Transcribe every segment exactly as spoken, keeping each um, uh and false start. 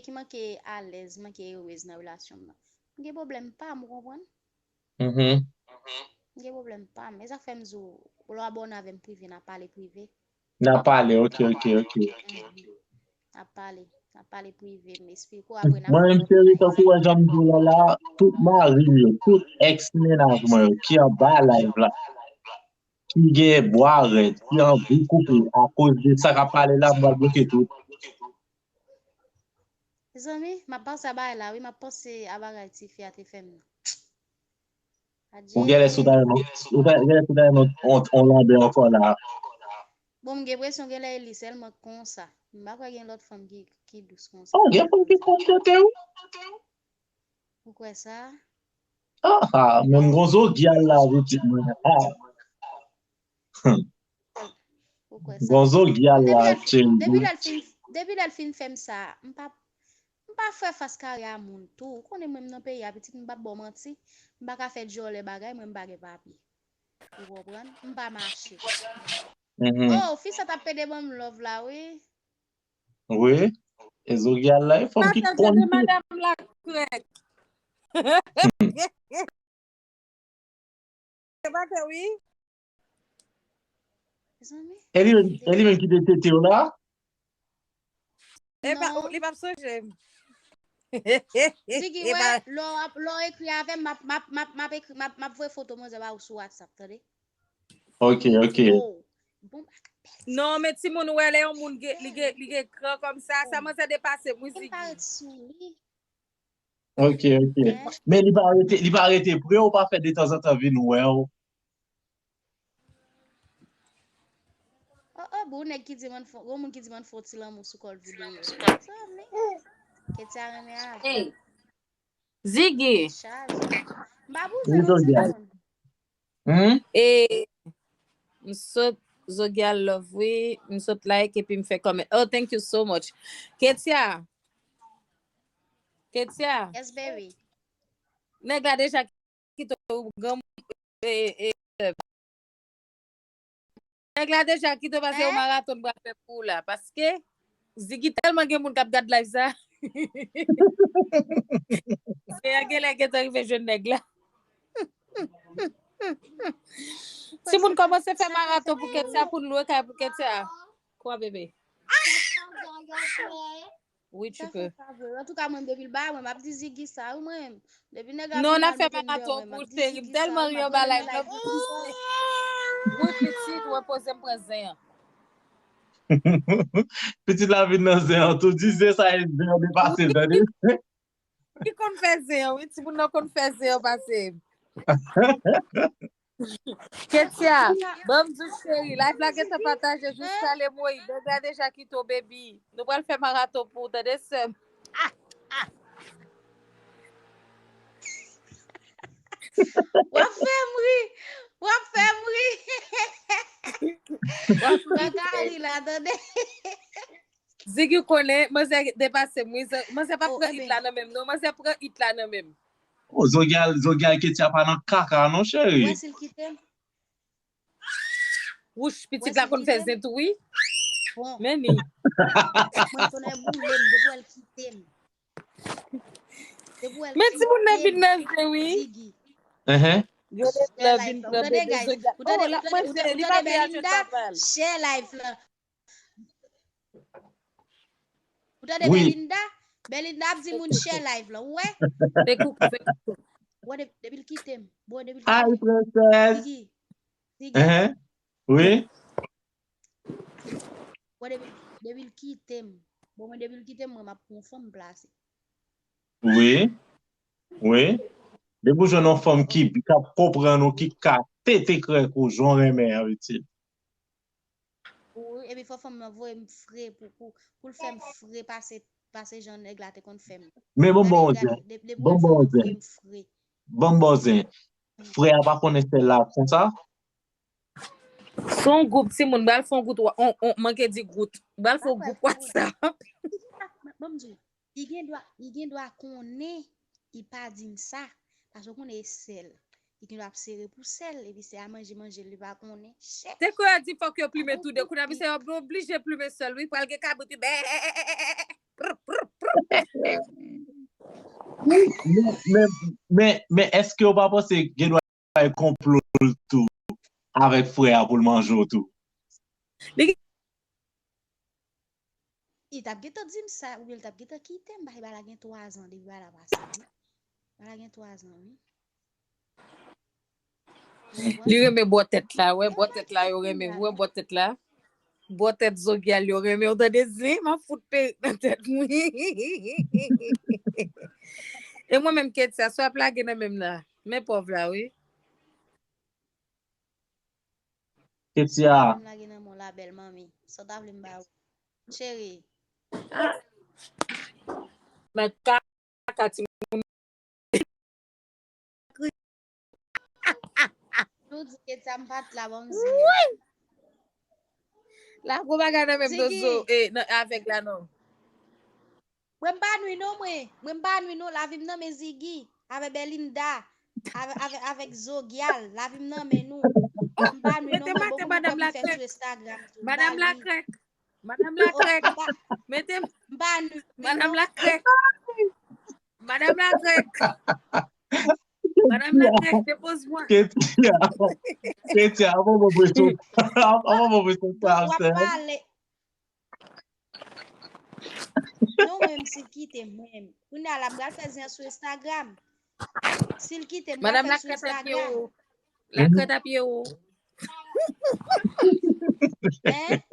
ki manke alèz, manke erez nan relasyon m nan. M gen pwoblèm pa m, ou konprann? Mhm. M gen pwoblèm pa m. E sa k fè m di w, lè w abòne avè m prive, n a pale prive. N a pale, ok, ok, ok. Mhm. N a pale, n a pale prive, m esplike w, apre n a... Mwen menm, cheri, tankou wè jan m di w la, la, tout mari m yo, tout ex mennaj mwen yo ki anba live la, ki gen bwa rèd, ki anvi koupe akoz de sa k ap pale la, m pral bloke tout. Mezanmi, m ap panse a bagay la, wi, m ap panse a bagay tifi a te fè m nan. Ou genlè sou ta yon, ou ta, genlè sou ta yon, on, on lanbè ankò la. Bon, m gen enpresyon genlè e li sèlman k konsa. M pa kwè gen lòt fanm ki, ki dous konsa. Oh, gen fanm ki konn tete wi. Ou kwè sa? Ah, ah, menm gon zogyal la, pitit mwen. Ah. Ou kwè sa? Gon zogyal la, cheri. Depi lè l fin, depi lè l fin fè m sa, m pa, m pa fè fas kare a moun tou. Ou konnen mwen m nan peyi a, pitit, m p ap ba w manti. M pa ka fè djòlè bagay, mwen m pa gen papye. Ou konprann? M pa mache. Mhm. Oh, fi sa t ap pede ban m love la, wi. Wi. E zogyal la, e fanm ki konn tou. Madanm la krèk. Se pa ke wi. Mezanmi. E li menm, e li menm ki te tete w la? E pa, li p ap sonje m. Ziggy, wè, lè w ap, lè w ekri avè m, m ap, m ap, m ap, m ap ekri, m ap, m ap voye foto manzè ba ou sou WhatsApp, tande? Ok, ok. Oh, bon bagay. Non, men timoun, wè, lè yon moun gen, li gen, li gen kran kòmsa, sa manzè depase m, wi, Ziggy. Li parèt sou li. Ok, ok. Men li pa rete, li pa rete pre w, pa fè detanzantan vin wè w. Oh, oh, bon, nèg ki di m ann fè, gon moun ki di m ann fè yon ti lanmou sou kò l videyo. Sa, men, Ketia renmen avè. Hey, Ziggy. Chaje. M pa bouzwen non, timoun. Hmm? E, m sot, Zogyal love, wi. M sot like epi m fè comment. Oh, thank you so much. Ketia. Ketia. Yes, baby. Nèg la deja kite w, granm-, e, e, nèg la deja kite w, pase yon maraton m pral fè pou ou la. Paske Ziggy tèlman gen moun k ap gad live sa. Senyè, genlè gentan rive jwenn nèg la. Timoun kòmanse fè maraton pou Ketia, pou n lwe kay pou Ketia. Kwa, bebe? Wi, tu peux. Antouka, mwen, depi l ba mwen, m ap di Ziggy sa, wi, mwen. Depi nèg la... Non, n ap fè maraton pou cheri. M tèlman ri anba live la. Wi, pitit, repoze m pran zen an. Pitit la vin nan zen an tou. Di zen sa e zen an depase, tande? Ki konn fè zen an, wi. Timoun nan konn fè zen an pase m. Ketia, ban m di w cheri, live la gentan pataje, jis pale m wi. Nèg la deja kite w, baby. Nou pral fè maraton pou w, tande, sè m. W ap fè m ri. W ap fè m ri. W ap fè m ri. Ziggy konnen, manzè depase m, wi. Manzè pa pran it la nan men m, non. Manzè pran it la nan men m. Oh, Zogyal, Zogyal Ketia pa nan kaka, non, cheri. Ou wè si l kite m? Wouch, pitit la konn fè zen tou, wi. Men ni. Mwen tonè boule m, depi w wè l kite m. Depi w wè l kite m. Men timoun nan vin nan zen, wi. Ziggy. Yo lè la vin pran bebe Zogyal. Oh, l ap manje, li pa vle al jwenn papa l. Share live la. Ou tande Belinda? Belinda ap di moun share live la, ou wè? Fè koukou, fè koukou. Bon, de-, depi l kite m. Bon, depi l kite m. Hi, princess. Ziggy. Ziggy. Wi. Bon, depi, depi l kite m. Bon, mwen, depi l kite m, mwen, m ap pran yon fanm plase. Wi. Wi. Depi w jwenn yon fanm ki, ki ap konprann ou, ki ka tete krèk ou, jan w renmen an, pitit. Wi, epi fò fanm nan voye m fre pou, pou, pou l fè m fre pase, pase jan nèg la te konn fè m. Men bon, bon zen. Bon, bon zen. Bon, bon zen. Frè a pa konnen sèl la konsa? Se yon gwoup timoun, m pral fè yon gwoup, on, on, manke di gwoup. M pral fè yon gwoup WhatsApp. Ban m di w, li gen dwa, li gen dwa konnen, li pa di m sa. Paske w konnen e sèl. Li gen dwa ap sere pou sèl, epi se a manje, manje, li pa konnen. Chèch. Te kwè yo di fòk yo plimen tou de. Kounye a, misye oblije plimen sèl, wi. Pral gen kabrit, wi. Bè. Prr, prr, prr. Men, men, men, men èske w pa panse gen dwa e konplo l tou avèk frè a pou l manje w tou? Li Li t ap gentan di m sa, oubyen li t ap gentan kite m, paske bagay la gen twa zan depi bagay la pase, wi. Bagay la gen twa zan, wi. Li renmen bò tèt la, wè, bò tèt la, yo renmen, wè, bò tèt la. Bò tèt zogyal, yo renmen, w tande zen, m ap fout perik nan tèt mwen. E mwen menm, Ketia, sa w ap lage nan men m la. Men pòv la, wi. Ketia. M lage nan men w la, bèl manmi. Sa w ta vle m ba ou? Cheri. Nan kaka timoun. Nou di Ketia m pa t la, ban m di. Wi! La gwo bagay nan menm dozo e nan avèg la non. Mwen m pa nwi non mwen. Mwen m pa nwi non. Lavi m nan men Ziggy, avè Belinda, avè, avè, avèk Zogyal. Lavi m nan men nou. M pa nwi non mwen. Bon pou nou pèp m fè sou Instagram tou. M pa nwi. Madanm Lakrèk. Madanm Lakrèk. Mete m. M pa nwi. Madanm Lakrèk. Madanm Lakrèk. Madanm Lakrèk, depoz mwen. Ketia. Ketia, avan mwen presyon. Avan mwen presyon sa, w ap pale. Non, menm si l kite m, menm. Kounye a, l ap pral fè zen sou Instagram. Si l kite m, l ap fè l sou Instagram. Lakrèt ap ye ou. Hein?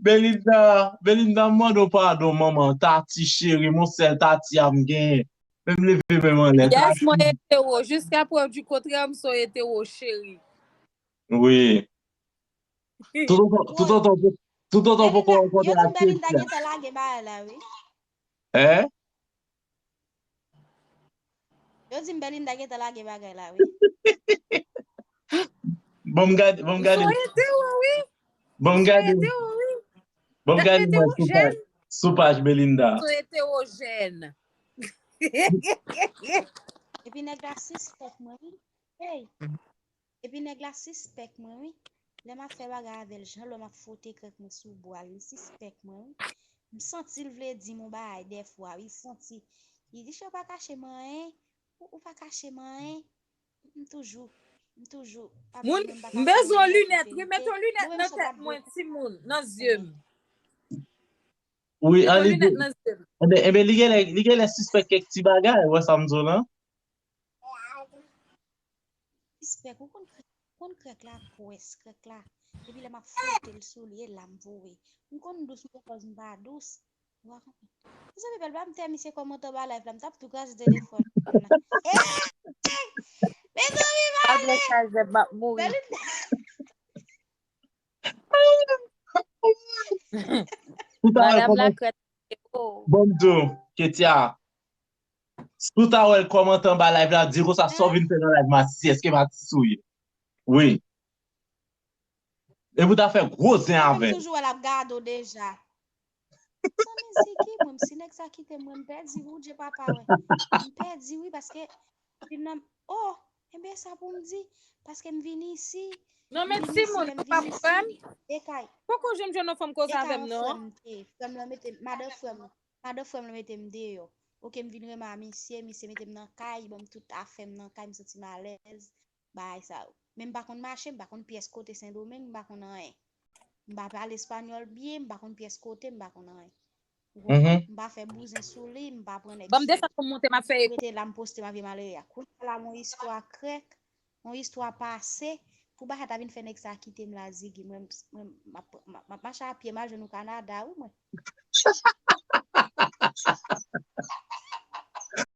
Belinda, Belinda, m mande w padon, manman. Tati cheri, m on sèl Tati a m genyen. Men m leve men m anlè. Yes, mwen etero. Jiska prèv di kontrè, m se on etero cheri. Wi. Toutotan, toutotan, toutotan poko rankontre ak Ketia. Gentan lage bagay la, wi. Hein? Yo di m Belinda gentan lage bagay la, wi. Ban m gade, ban m gade. Son etero, wi. Ban m gade. Ban m gade mwen sou paj, sou paj Belinda. Son eterojèn. Epi nèg la sispèk mwen, wi. Hey. Epi nèg la sispèk mwen, wi. Lè m ap fè bagay avè l, jan lè m ap fwote krèk mwen sou bwa l, li sispèk mwen, wi. M santi l vle di m on bagay dèfwa, wi. Santi. Li di, "Chè, ou pa kache m anyen. Ou, ou pa kache m anyen." M toujou, m toujou. Moun, m bezwen yon linèt, wi. Mete yon linèt nan tèt mwen, timoun, nan zye m. Wi, an li di. Enben, enben, li genlè, li genlè sispèk kèk ti bagay, wè sa m di w lan? Sispèk, ou konn, konn krèk la, pwès krèk la. Epi lè m ap fwote l sou li, e la m voye. M konn dous, m konn pòz m pa dous. Ou pa konprann. Mezanmi, bèl pa m tè misye kòmantan ba live la, m t ap tou kraze telefòn la. Mezanmi, m ale. Madanm Lakrèt. Bon, m di w, Ketia, si w ta wè l kòmante anba live la, di konsa sa w vin fè nan live Matis, èske Matis ou ye? Wi. Epi w ta fè gwo zen avè l. Toujou wè l ap gade w deja. Sa men se ki mwen, si nèg sa kite mwen, m pèdi wi, Dye papa wè. M pèdi wi, paske vin nan, oh, enben sa pou m di, paske m vin isi. Non, men timoun, ou pa frè m? Poko janm jwenn yon fanm koze avè m, non. Frè m te, frè m lan mete, madan frè m, madan frè m lan mete m deyò. Oke, m vin renmen a misye, misye mete m nan kay, ban m tout afè m nan kay, m santi m alèz, bagay sa yo. Men m pa konn mache, m pa konn pyès kote Sendomeng, m pa konn anyen. M pa pale espanyòl byen, m pa konn pyès kote, m pa konn anyen. M pa fè bouzen sou li, m pa pran nèg sou li. Ban m desann pou m monte, m ap fè eko. Rete la, m poste, m ap vye malere a. Kounye a la, yon istwa krèk, yon istwa pase, pou bagay ta vin fè nèg sa kite m la, Ziggy. Mwen, mwen, m ap, m ap, m ap mache a pye, m al jwenn ou Kanada, wi, mwen.